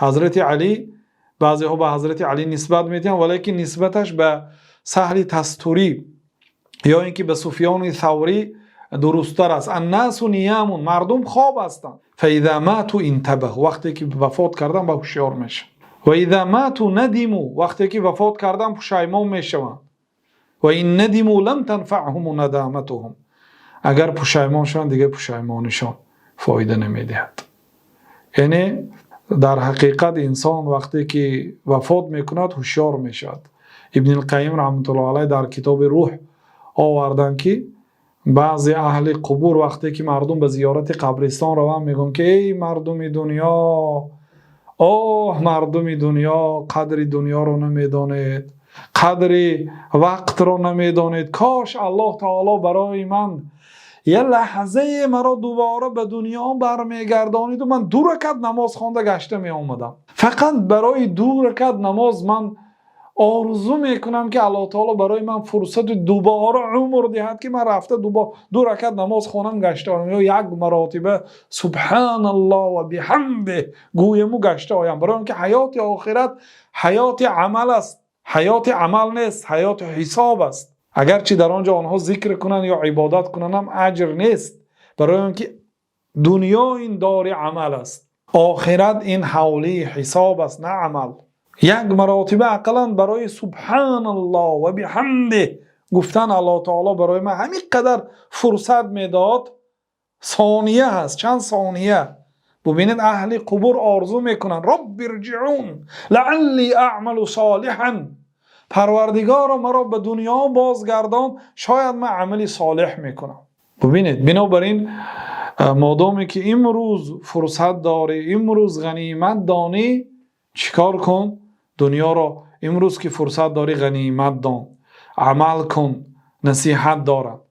Ҳазрати Алӣ, баъзеҳо ба Ҳазрати Алӣ нисбат медиҳанд, валекин нисбаташ ба Саҳли Тастурӣ ё ин ки ба Суфёни Саврӣ дурусттар аст. الناس نيام, мардум хоб ҳастанд. فإذا ماتوا انتبهوا, вақте ки вафот карданд, ба ҳушёр мешаванд. وإذا ماتوا ندموا, вақте ки вафот карданд, пушаймон мешаванд. وإن ندموا لم تنفعهم ندامتهم, агар пушаймон шаванд, дигар пушаймонишон фоида намедиҳад. Яъне дар ҳақиқат инсон вақте ки вафот мекунад, ҳушёр мешавад. Ибни Қайим раҳматуллоҳи алайҳ дар китоби Рӯҳ оварданд, ки баъзе аҳли қубур, вақте ки мардум ба зиёрати қабристон раванд, мегӯянд, ки эй мардуми дунё, оҳ, мардуми дунё, қадри дунёро намедонед, қадри вақтро намедонед. Кош Аллоҳ таоло барои ман як лаҳзае маро дубора ба дунё бармегардониду ман ду ракат намоз хонда гашта меомадам. Фақат барои ду ракат намоз ман орзу мекунам, ки Аллоҳ таоло барои ман фурсати дубора умр диҳад, ки ман рафта ду ракат намоз хонам, гашта оям, ё як маротиба субҳаналлоҳ ва биҳамдиҳ гӯяму гашта оям. Барои он ки ҳаёти охират ҳаёти амал аст, ҳаёти амал нест, ҳаёти ҳисоб аст. Агарчи дар он ҷо онҳо зикр кунанд ё ибодат кунанд ҳам, аҷр нест, барои он ки дунё ин дори амал аст, охират ин ҳавлии ҳисоб аст, на амал. Як маротиба ақаллан барои субҳаналлоҳ ва биҳамдиҳ гуфтан Аллоҳ таоло барои ман ҳамин қадар фурсат медод, сония ҳаст, чанд сония. Бубинед, аҳли қубур орзу мекунанд: رب ارجعون لعلي أعمل صالحا, Парвардигоро, маро ба дунё бозгардон, шояд ман амали солеҳ мекунам. Бубинед, бинобар ин, модоме ки имрӯз фурсат дорӣ, имрӯз ғанимат донӣ, чӣ кор кун дунёро. Имрӯз ки фурсат дорӣ, ғанимат дон, амал кун. Насиҳат дорад.